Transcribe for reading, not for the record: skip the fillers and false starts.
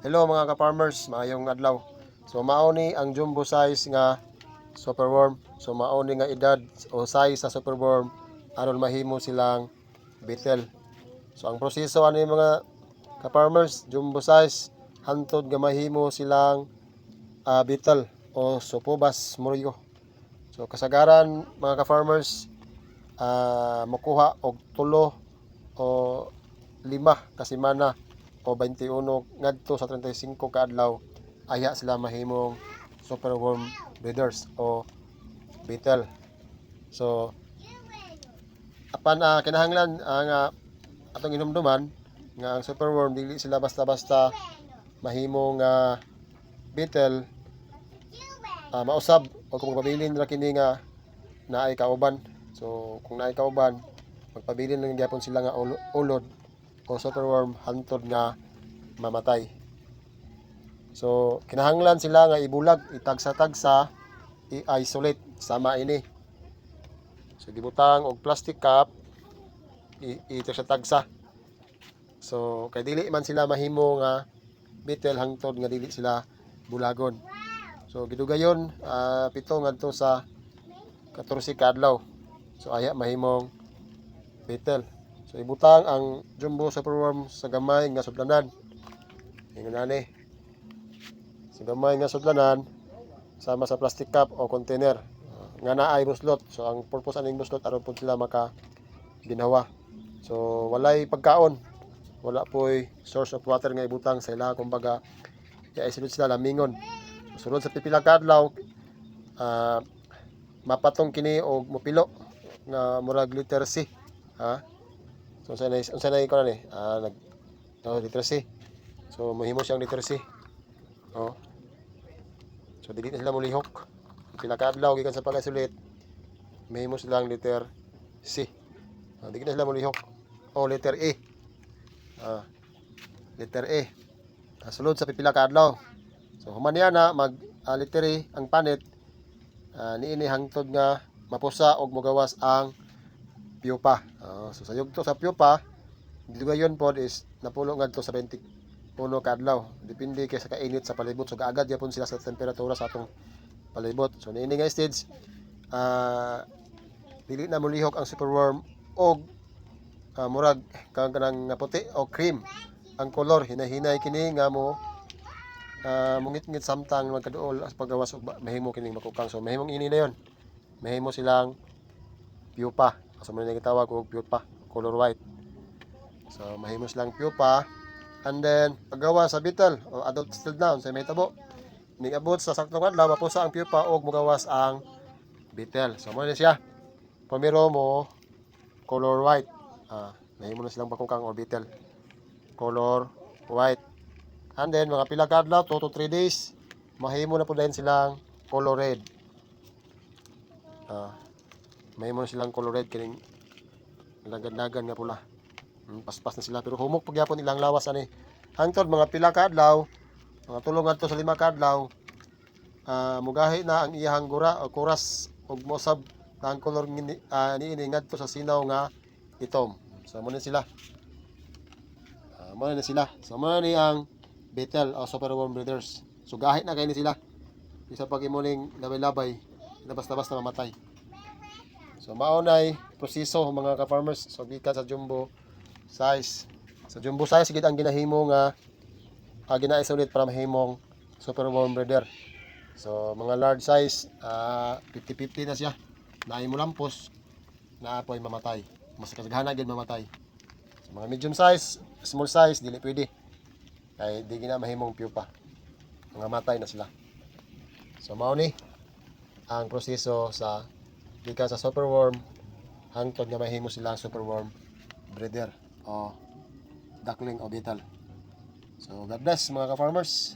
Hello, mga ka-farmers, maayong adlaw. So mao ni ang jumbo size nga superworm. So mao ni nga edad o size sa superworm aron mahimo silang beetle. So ang proseso ani, mga ka-farmers, jumbo size hantod nga mahimo silang beetle o Zophobas morio. So kasagaran, mga ka-farmers, mokuha og 3 o 5 ka semana o 21 ngadto sa 35 ka adlaw aya sila mahimong superworm breeders o beetle. So apan kinahanglan nga atong hinumduman nga ang superworm, dili sila basta-basta mahimong beetle mausab o kung magpabilin ra kini nga naay kauban. So kung naay kauban, magpabilin lang gyapon sila nga ulod o superworm hantod nga mamatay. So kinahanglan sila nga ibulag, itagsa-tagsa, i-isolate sama ini. So gibutang og plastic cup, itagsa-tagsa. So kay dili man sila mahimo nga beetle hangtod nga dili sila bulagon. So gidugayon 7 ngadto sa 14 ka adlaw. So aya mahimong beetle. So ibutang ang jumbo superworm sa gamay nga sudlanan. Ingon ani. Sa gamay nga sudlanan sama sa plastic cup o container nga naay buslot. So ang purpose aning buslot aron pud sila maka ginhawa. So walay pagkaon. Wala poy source of water nga ibutang sa ila, kumbaga i-isolate sila, lamingon. So, sulod sa pipila ka adlaw, mapatong kini og mupilo nga murag letter C. Ha? So unsa na ko ni? Nag no, letter C. So mahimo siyang letter C. Oh. So dili na sila molihok. Pila ka adlaw gikan sa pag-isolate, mahimo silang letter C. Dili na sila molihok. O letter E. Letter E. Sulod sa pipila ka adlaw. So human niya na mag letter E ang panit, niini hangtod nga mapusa og mogawas ang pupa. So sa yugto sa pupa, gidugayon pod is napulo ngadto sa 21 ka adlaw. Depende kay sa kainit sa palibot. So gaagad gyapon sila sa temperatura sa atong palibot. So niini nga stage, dili na molihok ang superworm og murag kang kanang nga puti o cream ang kolor. Hinay-hinay kini nga mo mungit-ngit samtang magkaduol as paggawas og mahimo kining makukang. So mahimong ini na yon, mahimo silang pupa. So mo na gitawag og pupa, color white. So mahimo silang pupa and then paggawa sa beetle o adult still down sa mahitabo ning abot sa saktong adlaw, mapusa ang pupa og mogawas ang beetle. So mo na siya, pamiro mo color white, mahimo na silang bakukang or beetle, color white. And then mga pila ka adlaw, 2 to 3 days, mahimo na po din silang color red. Mahimo na silang color red, kining lagad-lagan nga pula. Paspas na sila pero humok pagyapon ilang lawas ani. Hangtod mga pila ka adlaw, mga 3 ngadto sa 5 ka adlaw, mugahi na ang iyahang gura o kuras ug mosab na ang color niini ngadto sa sinaw nga itom. So mo na sila. Mo na sila. So mo na ni ang beetle o superworm breeders. So gahi na kay ni sila. Isa pag imo ning labay-labay, na basta-basta mamatay. So mao nay proseso, mga ka-farmers. So gikan sa jumbo size. Sa jumbo size gid ang ginahimo nga gina-isolate para mahimong superworm breeder. So mga large size, 50-50 na siya. Naay mo lampos, naa po'y mamatay. Mas kasaghanan gid mamatay. So mga medium size, small size, dili pwede. Kay di gina mahimong pupa. Mga matay na sila. So mao ni ang proseso sa gikan sa superworm hangtod nga mahimo silang superworm breeder o duckling o beetle. So God bless, mga ka-farmers.